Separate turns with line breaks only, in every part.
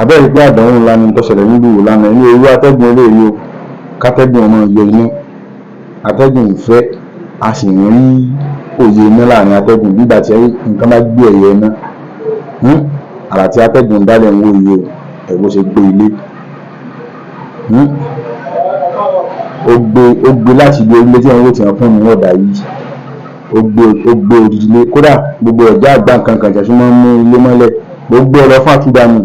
Abẹ́rẹ́ pé àdánwò ńlá ni tó ṣẹlẹ̀ nílùú lánàá. Inú irú atẹ́gùn eléyìí o, kátẹ́gùn ọmọ yọ iná, atẹ́gùn ń fẹ́, a sì ń rí òye iná láàrin atẹ́gùn nígbà tí nǹkan bá gbé ẹ̀yẹ iná. Àrà tí atẹ́gùn ń dálẹ̀ ń wò yìí o, ẹ̀ bó ṣe gbé ilé. Ó gbé láti ibi ilé tí wọ́n wò tí wọ́n fún ní ọ̀dà yìí, ó gbé odidi ilé, kódà gbogbo ẹ̀já àgbà nǹkan kan tí wọ́n máa ń mú ilé mọ́lẹ̀, gbogbo ẹ̀ lọ fàtúdànù,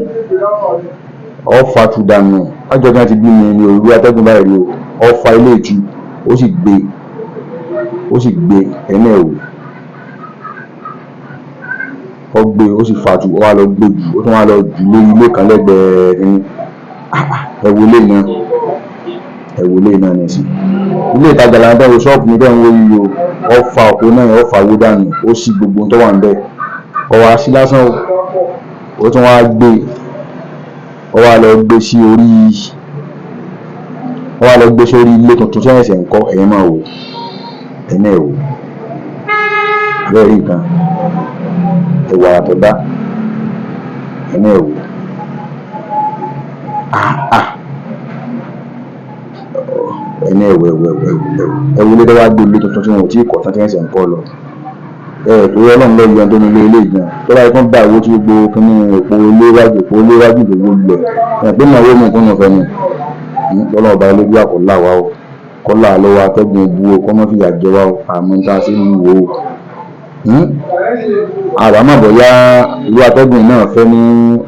ọ fàtúdànù. Ọjọ́ kan ti bí mi ní òru atẹ́gùn báyìí rí o. Ọ fa ilé ìtú, ó sì gbé, ó sì gbé ẹ̀mí ẹ̀ wò. Ó gbé, ó sì fàtú, ó wá lọ gbé jù, ó tún wá lọ jù lórí ilé kan lẹ́gbẹ̀ẹ́ kínní. Ẹ wo ilé náà, ẹ wo ilé náà nísìn. Ilé ìtajà làwọn tó ń wo ṣọ́ọ̀bù ní bẹ́ẹ̀ ń wo yìí o. Ó fa òpó náà, ó fa owó dànù, ó sì gbogbo tó wà ń bẹ̀. Kò wá sí lásán o, ó tún wá gbé, ó wá lọ gbé sí orí, ó wá lọ gbé sórí ilé tuntun tí wọ́n ṣẹ̀ṣẹ̀ ń kọ́. Ẹ̀yin máa wò, ẹ̀yin náà wò bẹ́ẹ̀ rí nǹkan, ẹ wo àrà tó dá, ẹ̀yin náà wò. Ẹ̀yin náà wò, ẹ wò, ẹ wò, ẹ wò, ẹ wò ilé tó wá gbé, ilé tuntun tí wọn ò tí ì kọ́ tán tí wọ́n ṣẹ̀ṣẹ̀ ń kọ́ lọ. Ẹ torí Ọlọ́run ló yọ ẹni tó ní ilé ilé gan tó bá yẹ kó bá owó tí gbogbo kínní òpó ilé wájú, òpó ilé wájú ló wó lulẹ̀. Ẹ̀ pé ìnáwó mi kúnnù fẹ́ ni lọ́lọ́run ọba olójú àkọ́lá wa o, kọ́lá lọ́wọ́ atẹ́gùn bú o, kọ́ mọ́ fìyà jẹ wá o. Àmọ́ tá a ṣe ń wò ó, àbámọ̀ bóyá irú atẹ́gùn náà fẹ́ ní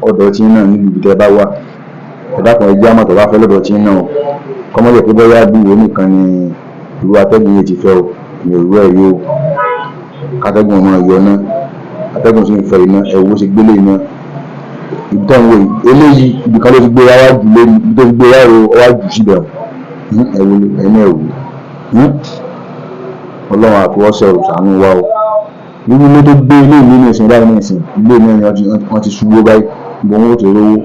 ọ̀dọ̀ tí náà níbi ibi tẹ́ bá wà. Ẹ dákun, ẹ jẹ́ àmọ̀ tó bá fẹ́ lọ́dọ̀ tí náà o, kọ́ mọ́ jẹ́ pé bóyá bí ìwé nìkan ni irú atẹ́gùn yìí ti fẹ́ o. Mi ò rú ẹ̀ rí o. Kátẹ́gùn ọmọ yọ ná, atẹ́gùn sì ń fẹ́ iná. Ẹ wo ṣe gbélé iná ibi tó ń wò yìí. Eléyìí, ibì kan ló ti gbé wá wá jù lórí ibi tó ti gbé wá ro, wá jù síbẹ̀. Ẹ wo, ẹ̀yin náà wò. Ọlọ́run àtúwọ́sẹ̀ ò ṣàánú wa o. Irú ilé tó gbé ilé ìlú ní ìsìn báyìí ní ìsìn, ilé mi ni wọ́n ti ṣubú báyìí. Gbogbo wọn ó ti rówó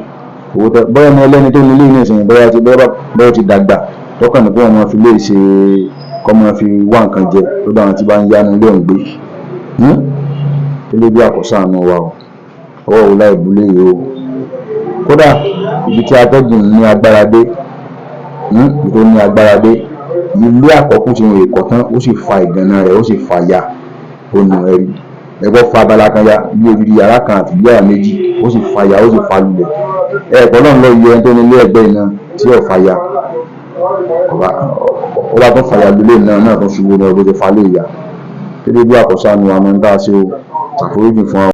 owó tẹ bóyá ọmọ ẹlẹ́ni tó ní ilé ní ìsìn, bóyá ti dàgbà tọkàn ní kó wọn máa fi lè ṣe, kọ́ máa fi wá nǹkan jẹ lọ́dọ̀ àwọn tí bá ń yánu ilé òun gbé. Elédùà kó ṣàánú wa o. Ọwọ́ wo láì búlé yìí o. Kódà ibi tí atẹ́gùn ní agbára dé, ibi tó ní agbára dé, ilé àkọ́kù tí wọn kọ́ tán, ó sì fa ìgànná rẹ̀, ó sì fa ya. Ó nù ẹ̀rí ẹ̀gbọ́n fa abala kan ya bí odidi yàrá kan àti bí yàrá méjì, ó sì fa ya, ó sì fa lulẹ̀. Ẹ̀ẹ̀kọ́ náà lọ yọ ẹni tó ní ilé ẹgbẹ́ iná tí ò fa ya, ó bá tún fa ya lulẹ̀ náà náà tún ṣubú náà bó ti fa lé ya. Elédùà kó ṣàánú wa mọ́ ní tá a ṣe o, ṣàforíjì fún wa.